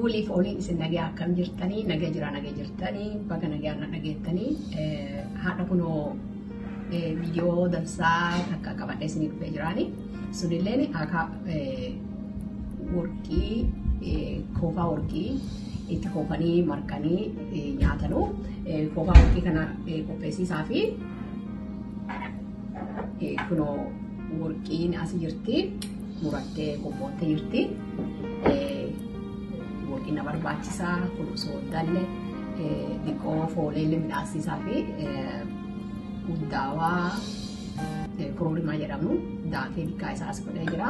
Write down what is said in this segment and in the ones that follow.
Buliif oliin isin nagaa akkam jirtanii, nagaa jira nagaa jirtanii, baga nagaa na dhageettanii haadha kunoo viidiyoo dansaa takka qabadhee isinii dhufee jiraani. Sunilleen akka warqii koofaa warqii itti koofanii marqanii nyaatanuu koofaa warqii kana qopheessiisaa fi kunoo warqiin as jirti murattee qophoottee jirti. Warqii na barbaachisaa kun osoo dalle xiqqoo fooleellee midhaasiisaa fi hundaawaa kororimaa jedhamu daakee xiqqaa isaa as godhee jira.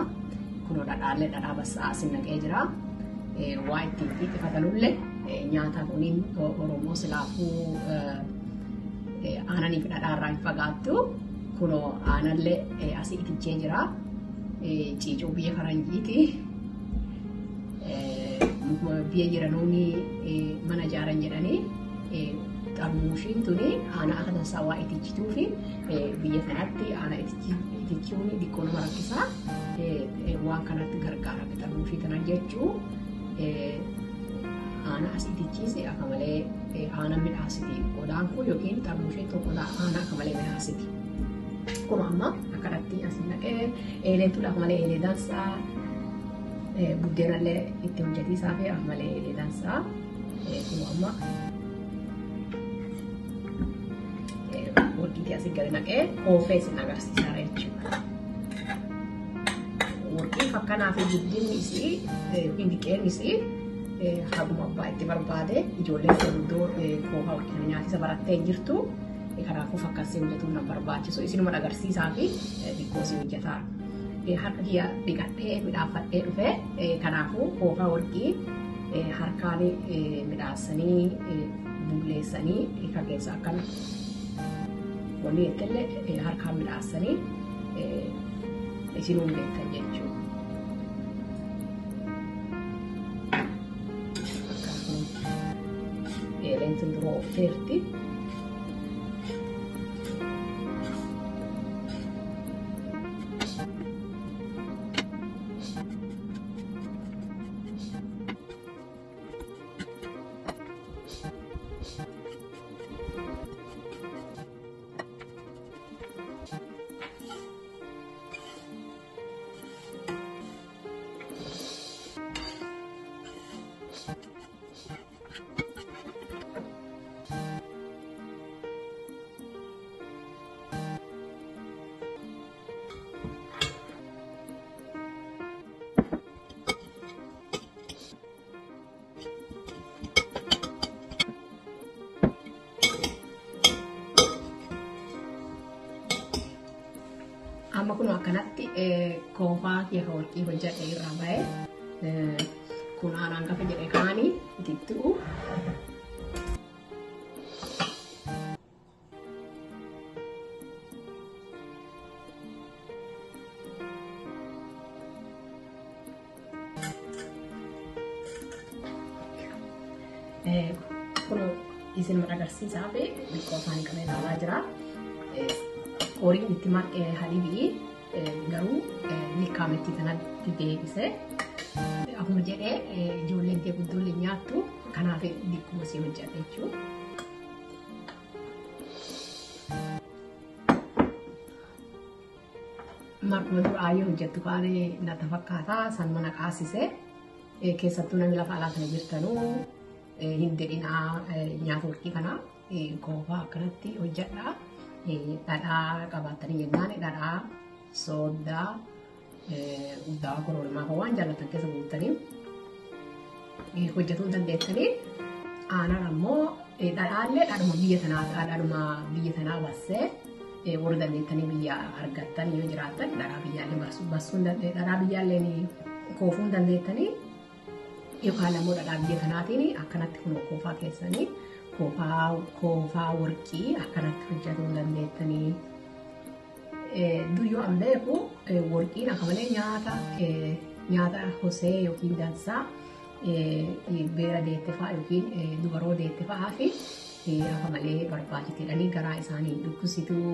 Kunoo dhadhaallee dhadhaa bassaa as naqee jira. Waa ittiin xixifatanullee nyaata kuniin Oromoo silaafuu aananii fi dhadhaarraa hin fagaattu. Kunoo aanallee asii itichee jira. Ciicoo biyya faranjiiti. Biyya jiranuuni mana ijaaran jedhanii xarmuushiin tuni aanaa akka tasaa waa itichituu fi biyya kanatti aanaa itichuun xiqqoo nama rakkisaa waan kanatti gargaarame xarmuushii kana jechuu aanaa as itichiise akka malee aanaa midhaasiti qodaan kun yookiin xarmuushiin tokko aanaa akka malee midhaasiti. Kun amma akkanatti as naqee eeleen tun akka malee eelee dansaa buddeenallee itti hojjetiisaa fi akka malee eelee dansaa kun amma warqiitii asii gadi naqee koofee isin agarsiisaa jechuudha. Warqiin fakkanaa fi guddinni isii yookiin diqeen isii haguma abbaa itti barbaade ijoolleen guddoo koofaa warqii nyaatisa barattee hin jirtu. Kanaafuu fakkassee hojjetuun nan barbaachisu isinuma agarsiisaa fi xiqqoo si hojjetaa. Harka kiyya dhiqadhee midhaafadhee dhufee kanaafuu koofaa warqii harkaan midhaasanii bulleessanii kan keessa akkana wanni jettellee harkaan midhaasanii isinuu beektan jechuudha. Eeleen tun dura oofteerti. Amma kun akkanatti koofaa kiyya warqii hojjedhe irraa ba'e kun aanaan gafa jedhe kaanii itittuu. Kun isin agarsiisaa fi xiqqoo afaan qabee ilaalaa jira. Horiin itti marqee halibii garuu likkaamitti kanatti deebise. Akkuma jedhee ijoolleen kee guddoollee nyaattu kanaaf dikkuma si hojjate jechuudha. Marquma duraayyoo hojjettu kaan natti fakkaata san mana qaasise keessattuu namni lafa alaa kana jirtanuu hin dedhinaa nyaata warqii kana koofaa akkanatti hojjedha. Dhadhaa qabaatanii jennaan dhadhaa sooddaa uddaa kororimaa kan waan jaallatan keessa guuttanii hojjetuu dandeessanii. Aanaan ammoo dhadhaallee dhadhuma biyya tanaa dhadhuma biyya tanaa bassee warra dandeettanii biyya argattan yoo jiraattan dhadhaa biyyaallee bassuu dhadhaa biyyaallee koofuu dandeettanii yookaan ammoo dhadhaa biyya tanaatiin akkanatti kun koofaa keessanii koofaa warqii akkanatti hojjetuu dandeettanii. Duyyoo an beeku warqiin akka malee nyaata hosee yookiin dansaa beera deette fa'aa yookiin dubaroo deette fa'aa fi akka malee barbaachiteedhanii garaa isaanii dhukkubsituu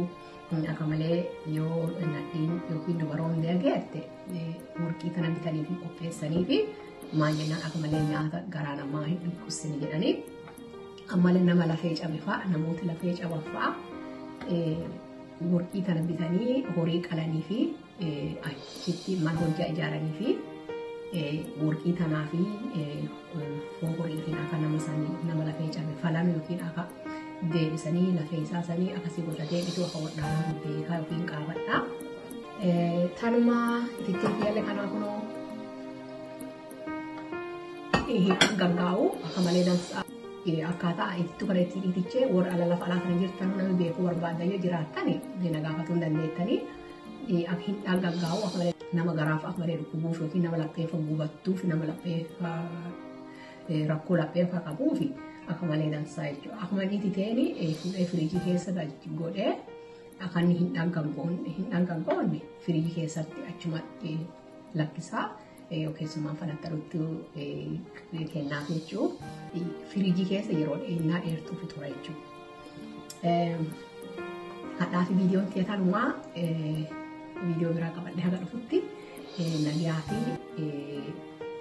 akka malee yoo nadhiin yookiin dubaroon deeggeerte warqii kana bitanii fi qopheessanii fi Maal jennaan akka malee nyaata garaa namaa hin dhukkubsine jedhanii. Ammallee nama lafee cabe fa'a, namooti lafee caban fa'a worqii kana bitanii horii qalanii fi achitti mana hojjaa ijaaranii fi worqii tanaa fi foon horiitiin akka nama sanii nama lafee cabe falan yookiin akka deebisanii lafee isaa sanii akkasii godhatee bituu akka wadhaanaa beekaa yookiin qaabadhaa. Tanuma itittiin kiyyaallee kanaa kunoo gaggaa'u akka malee dansaa akkaataa itittuu kana ittiin itichee warra ala lafa alaa kana jirtan namni beekuu barbaadan yoo jiraattan na gaafatuu hin dandeettanii akka hin dhagaggaa'u akka malee nama garaaf akka malee dhukkubuuf yookiin nama lapheefa gubattuuf nama lapheefa rakkoo lapheefa qabuuf akka malee dansaa jechuudha. Akkuma inni ititeen fuudhee firiijii keessa godhee akka inni hin dhangaggoonne firiijii keessatti achumatti lakkisaa. Keessumaan fanattarutti kennaaf jechuudha. Firiijii keessa yeroo dheerinaa dheertuuf tura jechuudha. Hadhaa fi viidiyoon tiyaatarumaa viidiyoo biraa qabadhee haga dhufutti nagayaa fi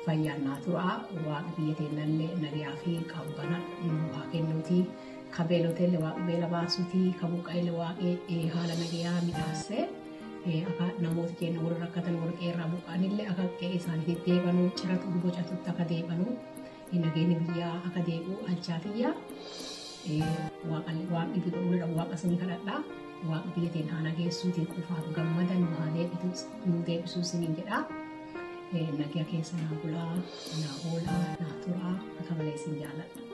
fayyaan naa turaa. Waaqa biyya teenyallee nagayaa fi qabbana nu haa kennuuti. Ka beeloteellee waaqa beela baasuuti. Ka buqqa'ellee waaqni haala nagayaa midhaassee akka namoota keenya warra rakkatan warra qeerraa buqqa'anillee akka qe'ee isaaniitti deebanuu ciratu bocatutti akka deebanuu nageenya biyyaa akka deebi'u alchaatiyyaa waaqni godhuudha waaqa isinii kadhadhaa waaqa biyya teenya haa nageessuutii qofaaf gammada nu haa nu deebisuu isiniin jedhaa. Nagaa keessa naa bulaa, naa oolaa, naa turaa akka malee isin jaaladha.